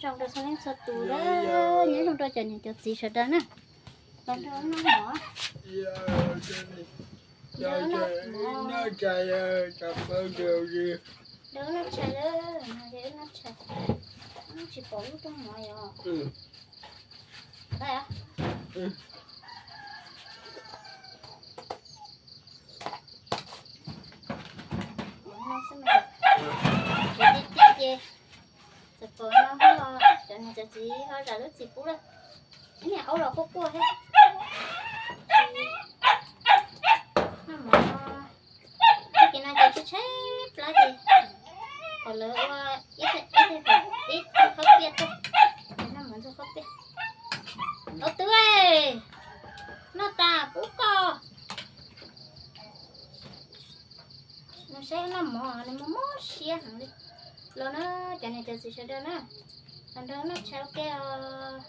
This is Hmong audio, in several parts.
Nyob zoo rau txhua leej txhua tus na, nyob zoo rau cov niam cov txiv sawv daws na. Los nrog wb noj mov. Nrog wb noj mov. Nrog wb noj tshais lawm, nrog wb noj tshais. Wb tsis pom lub rooj mov yom. Ces tiag tiag ces txawm pom no ho cov niam cov txiv ho zam lub txim pub lawm. Ib niam aub los quaj quaj thiab. Noj mov, tag kis no ces tshaib tshaib plab ces kom lawv ua ib, ib, ib tug khaub piaj tuaj, noj mov ntxuag khaub piaj. Aub twb, noj tas pub koj. Nws saib noj mov nws mob mob siab heev li. Los na, cov niam cov txiv sawv daws na, los nrog noj tshais ua ke os.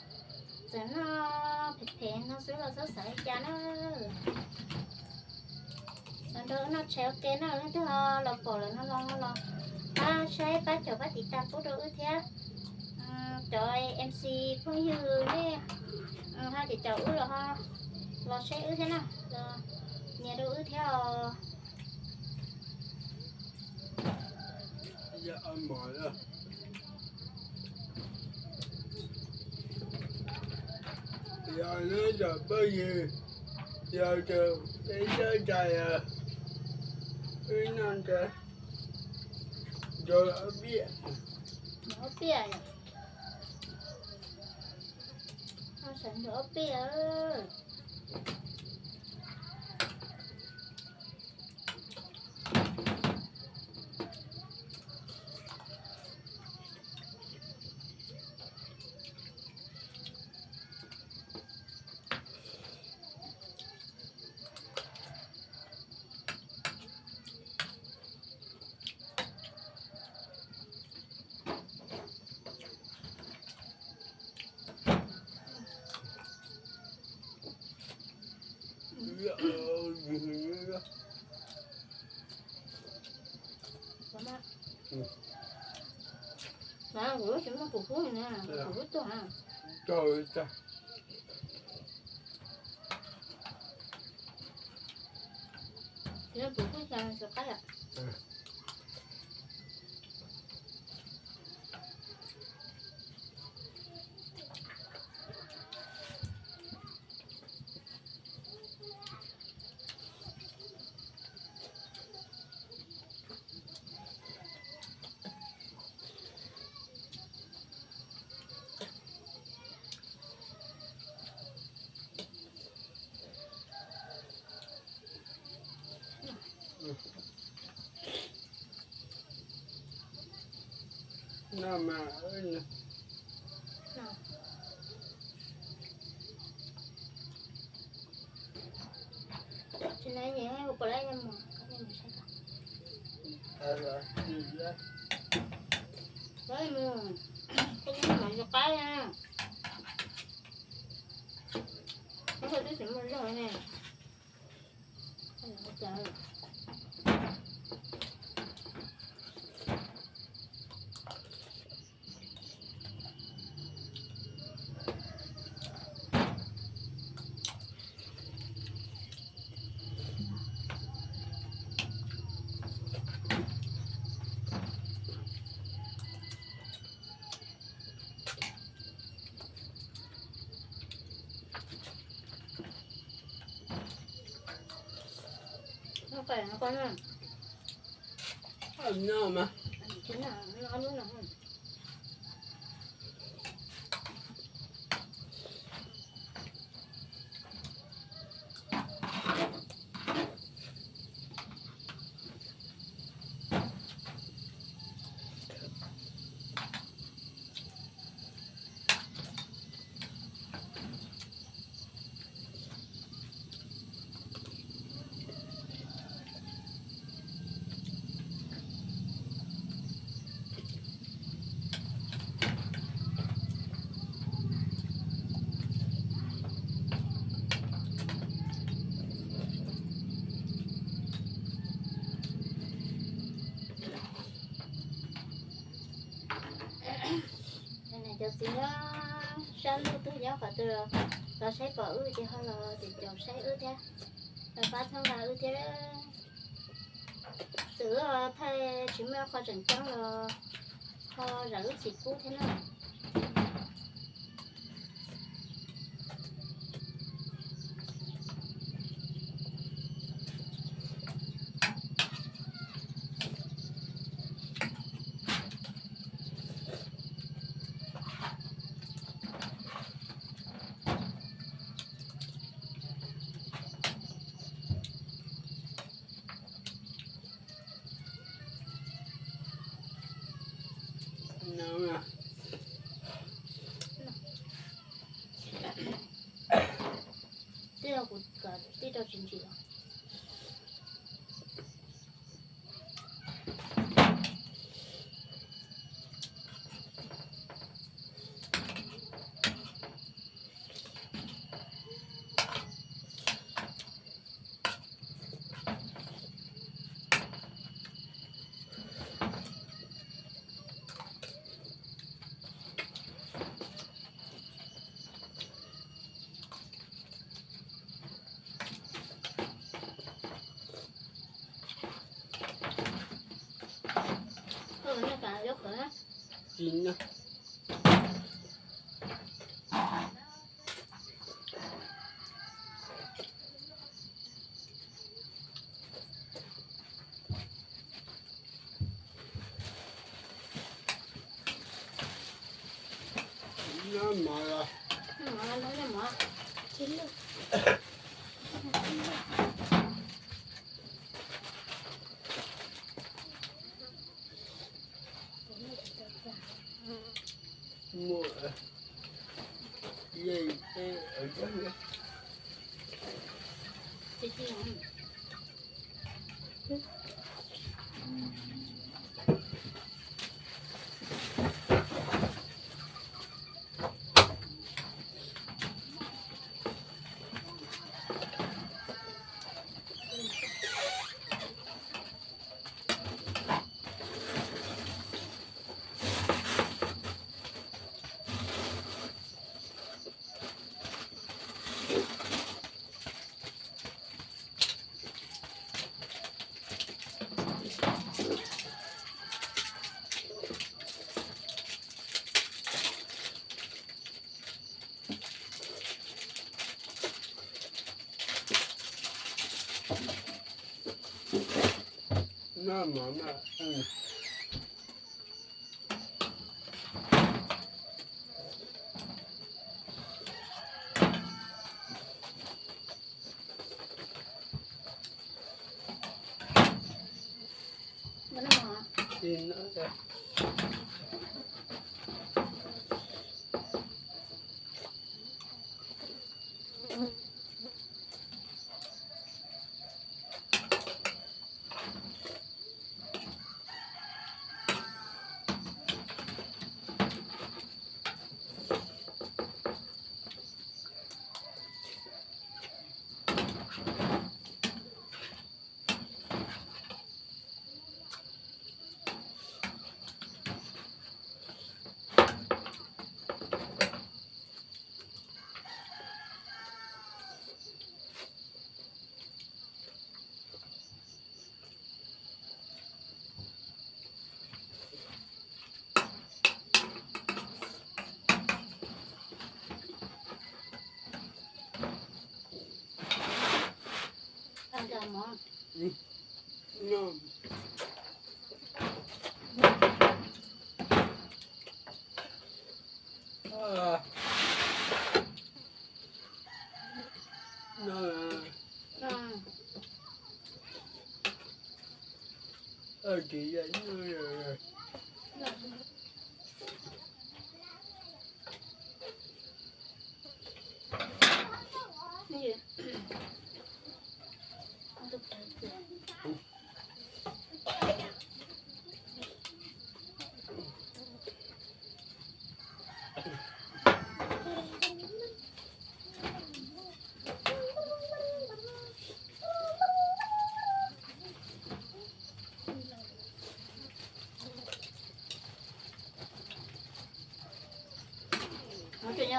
Txawm noj phem phem no xwb los txhob xav li cas na. Los nrog noj tshais ua ke na, leej twg ho los pom lawm no los los pab saib pab caum pab tiv tas pub rau wb thiab. Cov M C phooj ywg nej ho caum caum wb los ho los saib wb thiab na, los nyiam rau wb thiab os. Yog lub zos phooj ywg, yog tus peb sab ntsais, wb noj ntawd, nrog ob piaj, nrog ob piaj, noj sawv nrog ob piaj. Kuv tsis muaj pum kub na, pum kub tuag na. Tsis muaj pum kub xyov tsis qaib yom. Tsis na, ua pom lawm, mus saib. Mus, mus yus qaib na. Twb tsis muaj zog ne. Txiv nyob sab ntuj tuag nyob qhov twg los saib pom wb ces ho los caum caum saib wb thiab, los pab txhawb nqa wb thiab. Txawm wb thaij tsis muaj qhov tseem ceeb los ho zam lub txim pub thiab na. Twb yog kuv kom tij rau tsis ntsim los.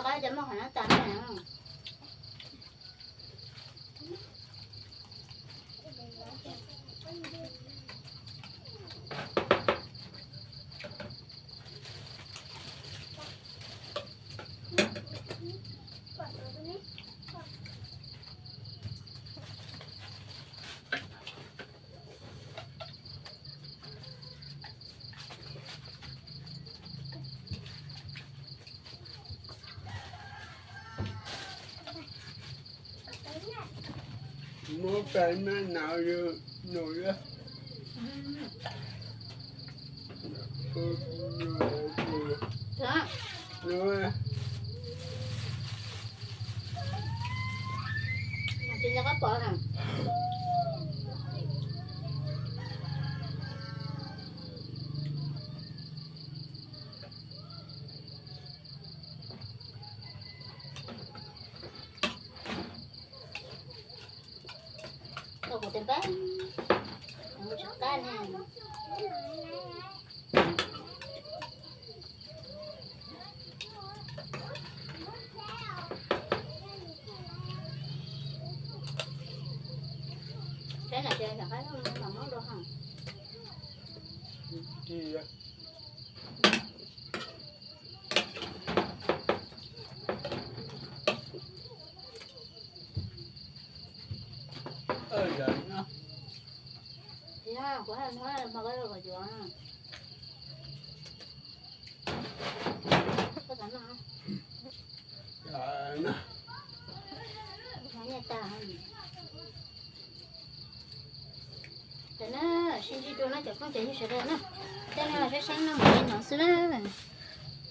Qab cov moj qhov no tas na. Muab pais maj nau yus nus lawm. Tsis nco qab pom na. Tau kuv tes npab, kuv tsis qab ne. Saib na, ces rov qab mam muab dua ha. Kuv hais hmo ko kom yuav. Koj tas no. Nyiaj tag. Ces na, sib ntsib dua na cov phooj cov ywg sawv daws na. Tej no saib saib no mus li no xwb na.